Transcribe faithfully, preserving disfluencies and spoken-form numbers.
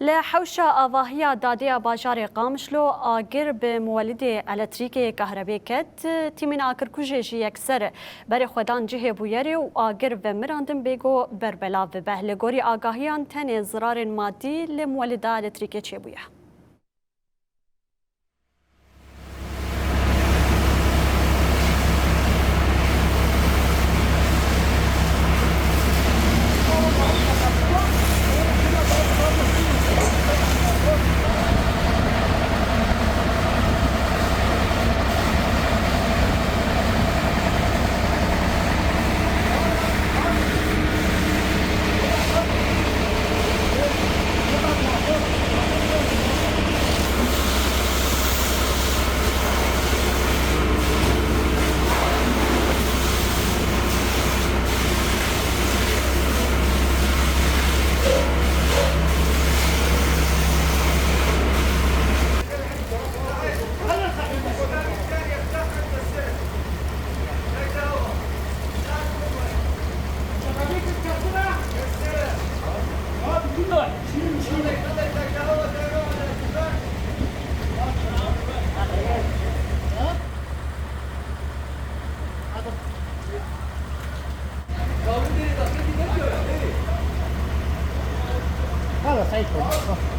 Li hewşa avahiya dadê ya bajarê Qamişlo agir bi muwelidê elektrîkê kahrebê ket. Tîmên agirkujê jî yekser berê xwe dan cihê bûyerê û agir vemirandin bê ku ber belav bibe. Li gorî agahiyan tenê zirarên madî li muwelida elektrîkê çêbûye. خلاص، هاي تكون.